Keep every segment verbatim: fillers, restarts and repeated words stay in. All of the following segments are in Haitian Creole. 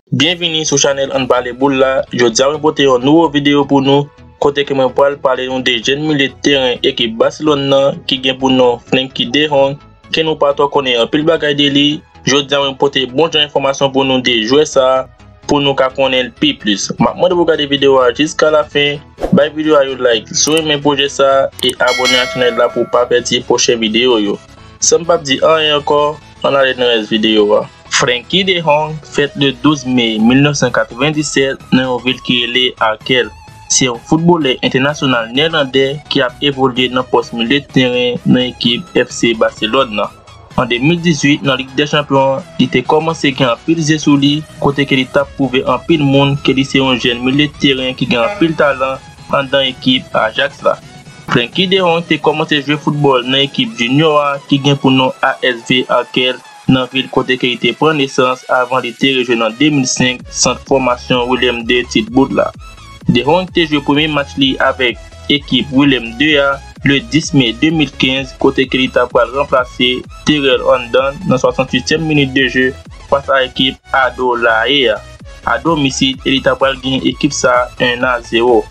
Byenvini sou chanèl Ann Pale Boul la. Jodi a mwen pote yon nouvo videyo pou nou, kote ke mwen pral pale nou de jèn milye teren ekip Baselòn nan ki gen pou non Frenkie de Jong, ke nou pa twò konnen anpil bagay de li. Jodi a mwen pote bon jan enfòmasyon pou nou de jwè sa a, pou nou ka konnen l pi plis. M ap mande pou w gade videyo a jiska lafen. Bay videyo a yon like si w renmen pwojè sa a e abòne ak chanèl la pou w pa pèdi pwochen videyo yo. San m p ap di anyen ankò, ann ale nan rès videyo a. Frenkie de Jong fèt le douz me mil nèf san katrevenndisèt nan yon vil ki rele Arkel. Se yon foutbolè entènasyonal nèlandè ki ap evolye nan pòs milye teren nan ekip F C Baselòn nan. An de mil dizuit, nan Lig dè Chanpyon an, li te kòmanse gen anpil zye sou li, kote ke li t ap pwouve anpil moun ke li se yon jèn milye teren ki gen anpil talan anndan ekip Ajax la. Frenkie de Jong te kòmanse jwe foutbòl nan ekip junior a ki gen pou non A S V Arkel nan vil kote ke li te pran nesans avan li te rejwenn an de mil senk sant fòmasyon Willem de Titbout la. De Jong te jwe premye match li avèk ekip Willem de a le dis me de mil kenz, kote ke li ta pral ranplase Terrell Andon nan swasanntuityèm minit de je fas a ekip Ado Lae a, a domisil, e li ta pral genyen ekip sa a en a zewo.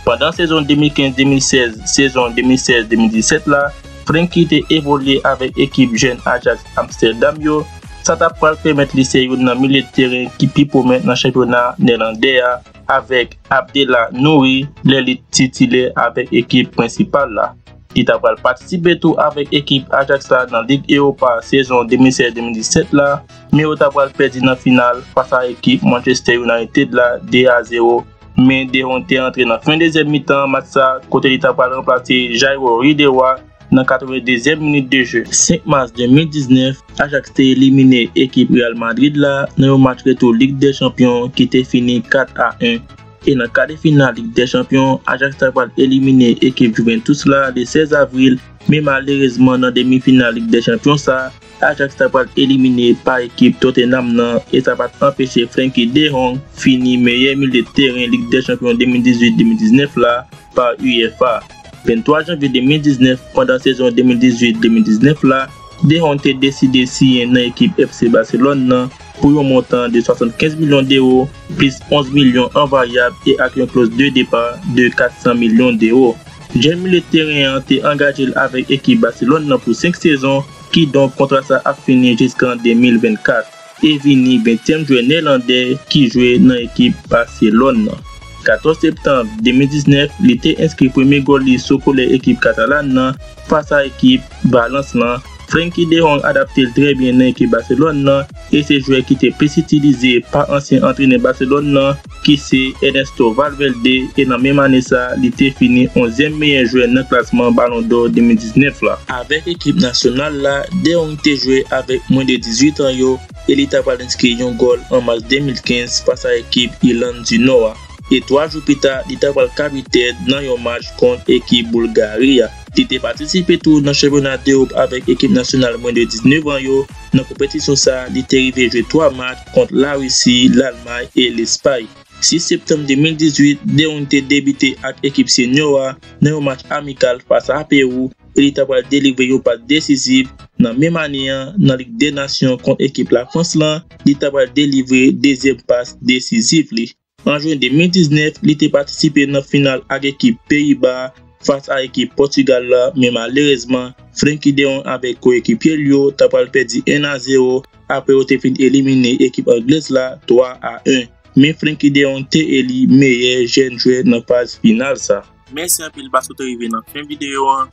Pandan sezon de mil kenz de mil sèz, sezon de mil sèz de mil disèt la, Frenkie te evolye avèk ekip jèn Ajax Amsterdam yo. Sa ta pral pèmèt li se youn nan milye teren ki pi pwomèt nan chanpyona nèlandè a, avèk Abdella Nouri lè li titilè avèk ekip prensipal la. Li ta pral patisipe tou avèk ekip Ajax la nan Lig Ewopa sezon de mil sèz de mil disèt la, men yo ta pral pèdi nan final fas a ekip Manchester United la de a zewo. Men De Jong te antre nan fen dezyèm mitan match sa, kote li ta pral ranplase Jairo Ridewa nan katrevendezyèm minit de je. Senk mas de mil diznèf, Ajax te elimine ekip Real Madrid la nan yon match retou Lig dè Chanpyon ki te fini kat a en. E nan ka de final Lig dè Chanpyon, Ajax ta pral elimine ekip Juventus la le sèz avril, men malerezman nan demi final Lig dè Chanpyon sa, Ajax ta pral elimine pa ekip Tottenham nan, e sa pa t anpeche Frenkie de Jong fini meyè milye teren Lig dè Chanpyon de mil dizuit de mil diznèf la pa UEFA. Venntwa janvye de mil diznèf, pandan sezon de mil dizuit de mil diznèf la, De Jong te deside siyen nan ekip F C Barcelone nan pou yon montan de swasannkenz milyon dewo, plis onz milyon an varyab e ak yon kloz de depa de kat san milyon dewo. Jèn milye teren an te angaje l avèk ekip Barcelone nan pou senk sezon, kidonk kontra sa ap fini jiskan de mil vennkat, e vini ventyèm jwè nèlandè ki jwe nan ekip Barcelone nan. Katòz septanm de mil diznèf, li te enskri premye gòl li sou koulè ekip Katalan nan fas a ekip Valence lan. Frenkie de Jong adapte l trè byen nan ekip Barcelone nan, e se jwè ki te plis itilize pa ansyen antrenè Barcelone nan, ki se Ernesto Valverde, e nan menm ane sa, li te fini onzyèm meyè jwè nan klasman Ballon d'Or de mil diznèf la. Avèk ekip nasyonal la, De Jong te jwe avèk mwen de dizuit an yo, e li ta pral enskri yon gòl an mas de mil kenz fas a ekip Ilann di Nò a. E twa jou pita, li ta pral kapitèn nan yon match kont ekip Boulgari a. Li te patisipe tou nan chanpyona Dewòp avèk ekip nasyonal mwen de diznèf an yo. Nan konpetisyon sa, li te rive jwe twa match kont Larisi, Lalmay e Lespay. Sis septanm de mil dizuit, De Jong te debite ak ekip senyo a nan yon match amikal fas a Pewou, e li ta pral delivre yon pas desiziv. Nan menm ane an, nan Lig dè Nasyon kont ekip Lafrans lan, li ta pral delivre dezyèm pas desiziv li. An jen de mil diznèf, li te patisipe nan final ak ekip Peyiba fas a ekip Pòtigal la, men malerezman, Frenkie de Jong avèk koyekipye l yo ta pral pèdi en a zewo, apre yo te fin elimine ekip anglèz la twa a en. Men Frenkie de Jong te eli meyè jèn jwè nan faz final sa. Mèsi anpil paske w te rive nan fen videyo an.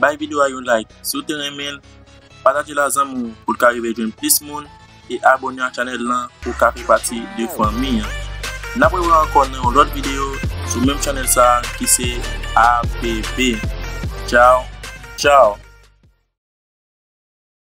Bay videyo a yon like si w te renmen l, pataje l a zanmi w pou l ka rive jwenn plis moun, e abòne ak chanèl lan pou w ka fè pati de fanmi an. N ap rewè ankò nan yon lòt videyo sou menm chanèl sa a ki se A P P. Tchaw, tchaw.